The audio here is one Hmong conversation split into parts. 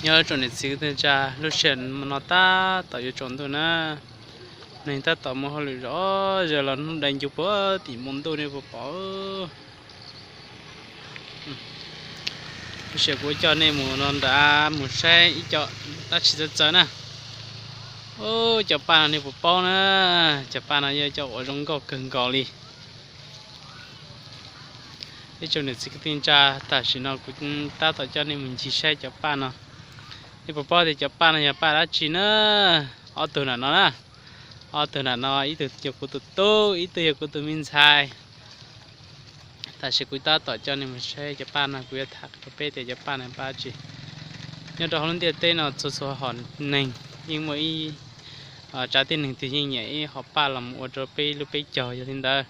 Nyob zoo niam txiv kwv tij neej tsa, lub sij hawm no tab tom yuav tsaus ntuj na, neeg tab tom muaj hauj lwm zom zaws los hnub dai ncu puag tim npoo ntuj nej puas pom. Lub sij hawm kuv coj nej mus no nrad mus saib ib co dab tsi txawv txawv na. Ub, cov paj no nej puas paub na, cov paj no yog cov uas zoo nkauj kawg nkaus li. Ib tsoom niam txiv kwv tij neej tsa, tam sim no kuv tab tom coj nej mus ncig saib cov paj no. Nej puas paub tias cov paj no yog paj dab tsi na? Ob tug nram no na, ob tug nram no ib tug yog kuv tus tub, ib tug yog kuv tus me ntxhais. Tam sim kuv tab tom coj nej mus saib cov paj no, kuv yuav tham rau peb tias cov paj no paj dab tsi. Nyob rau hauv lub ntiaj teb no txhua txhua hom neeg yeej muaj ib tsav tib neeg twg yeej nyiam ib hom paj los mus ua rau peb lub peb caug. Yog li ntawd,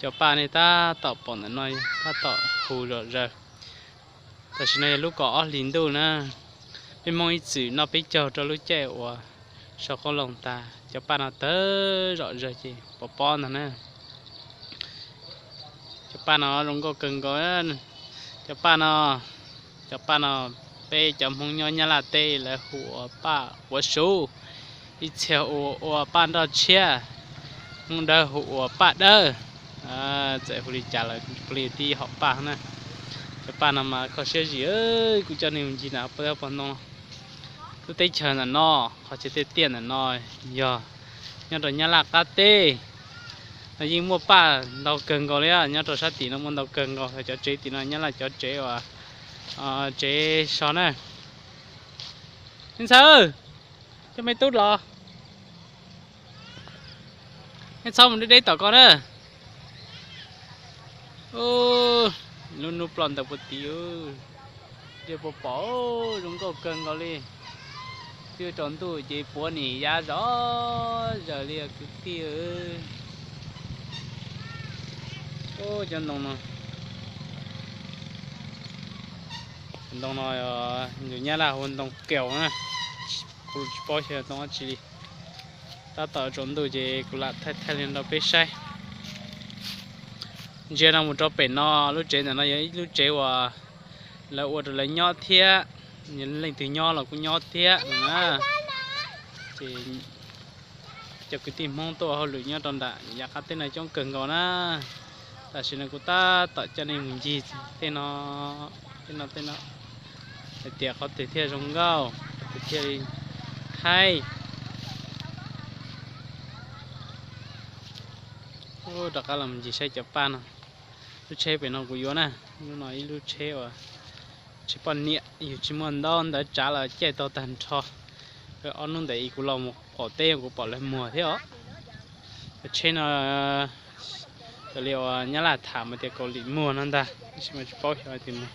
cov paj nej tab tom pom ntawm no tab tom hu zom zaws. Tam sim no yog lub kaum ob hlis ntuj na, peb Hmoob ib txwm noj peb caug rau lub caij uas sau qoob loo tas, cov paj no tawg zom zaws ces pom pob ntag na. Cov paj no zoo nkauj kawg nkaus. Cov paj no, cov paj no peb cov Hmoob nyob Nyab Laj teb lawv hu ua paj quav suv, ib txhia hu ua paj nroj tshiab, Hmoob Dawb hu ua paj dawb. Txawm hu li cas los kuj yog tib hom paj na. Cov paj no mas kho siab zim, kuv coj nej mus ncig nram pog ntoo. Lub teb chaws ntawm no, qhov chaw tiaj tiaj ntawm no yog nyob rau Nyab Laj qab teb no yeej muaj paj ntau kawg nkaus li. Nyob rau sab tim no muaj ntau kawg nkaus, cov tsev tim no Nyab Laj cov tsev uas tsev so na. Me ntxhais, coj me tub los, nej txhob mus deb deb tom ko na. Lub hnub ploj ntawm puag tim, nej puas pom, zoo nkauj kawg nkaus li. Twb tsaus ntuj ces puav nim ya zom zaws li kwv tij. Cov ntoo no, ntoo no yog Nyab Laj hu ntoo kaus na, kuv tsis paub xyov ntoo dab tsi li. Tab tom tsaus ntuj ces kuv lam thaij thaij li rau peb saib. Ntsia no mus rau pem no, lub tsev ntawm no yog ib lub tsev uas lawv ua rau lawv nyob thiab, leej twg nyob los kuj nyob thiab no na. Ces cov kwv tij Hmoob tuaj ua hauj lwm nyob rau nram yav qab teb no coob kawg nkaus na. Tam sim no kuv tab tom coj nej mus ncig tej no, tej no, tej no, hais tias qhov twg thiaj zoo nkauj, qhov twg thiaj li thaij. Rov qab los ncig saib cov paj no. Lub tsheb pem no kuv yuav na, lub no ib lub tsheb uas tsheb poj niam, yus tsis muaj ntaub ntawv tsav los caij tau tag nrho. Ob hnub ntawd kuv los mus qaum teb kuv pom lawv muag thiab os. Cov tsheb no raws li uas Nyab Laj tham mas tias Kaus Lim muag no ntag, tab sis mas tsis paub xyov hais tias muag.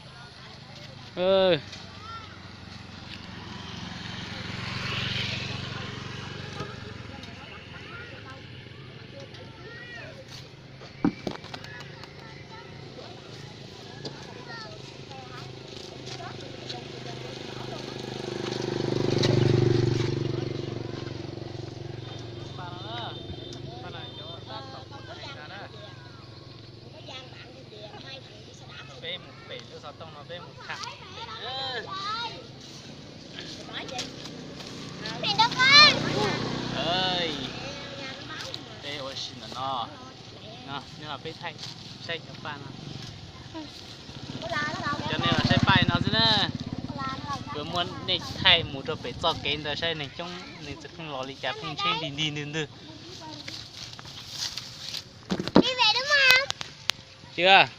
Peb mus pem lub xov tooj no peb mus tham. Peb ua si ntawm no, nej los peb thaij saib cov paj no. Cov nej los saib paj no xwb na. Kuv muab nej thaij mus rau pem txoj kev ntawd saib neeg coob, neeg txawm pheej los li cas, pheej tsheb ntig ntig ntwg ntwg. Tiag.